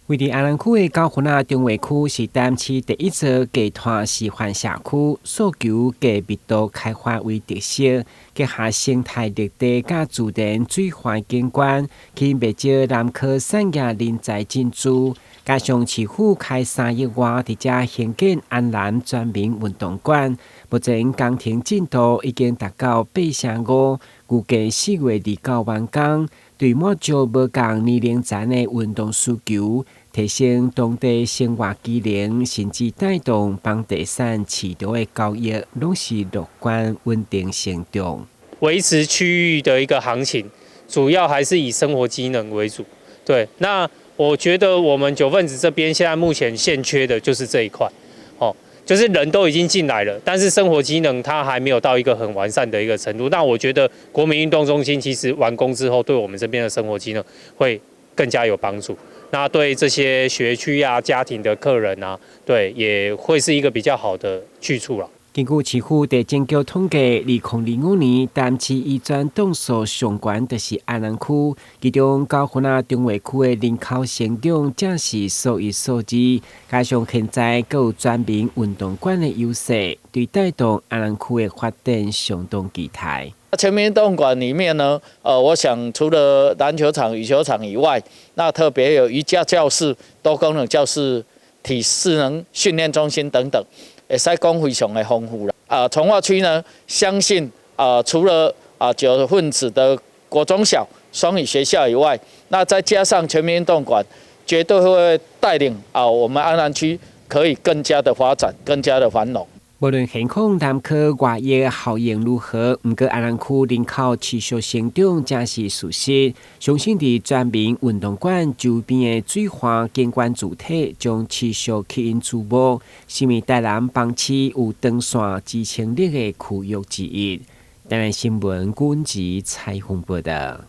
位佇安南區的九份仔重劃區是台南市第一座低碳示範社區，訴求低密度開發為特色，結合生態綠地佮自然水環景觀，吸引袂少南科產業人才進駐。加上市府開3億外佇遮興建安南全民運動館，目前工程進度已經達到85%，預計4月29完工，對滿足無仝年齡層的運動需求，提升當地生活機能，甚至帶動房地產市場的交易，攏是樂觀穩定成長。維持區域的一個行情，主要還是以生活機能為主。對，那我覺得我們九份子這邊現在目前欠缺的就是這一塊，哦，就是人都已經進來了，但是生活機能它還沒有到一個很完善的一個程度。那我覺得國民運動中心其實完工之後，對我們這邊的生活機能會更加有幫助。那對這些學區啊、家庭的客人啊，對，也會是一個比較好的去處啦。根據市府地政局統計，2025年台南市移轉檔數上懸就是安南區，其中九份仔重劃區的人口成長正是數一數二，加上現在閣有全民運動館的優勢，對帶動安南區的發展相當期待。全民運動館裡面呢，我想除了籃球場、羽球場以外，那特別有瑜伽教室、多功能教室、體適能訓練中心等等，會使講非常的豐富啦。啊，重劃區呢，相信啊，除了啊九份子的國中小雙語學校以外，那再加上全民運動館，絕對會帶領啊我們安南區可以更加的發展，更加的繁榮。無論現況南科外溢效應如何，毋過安南區人口持續成長，才是事實。相信佇全民運動館周邊的水環景觀主體將持續吸引注目，成為台南房市有長線支撐力的區域之一。台南新聞阮子采訪報導。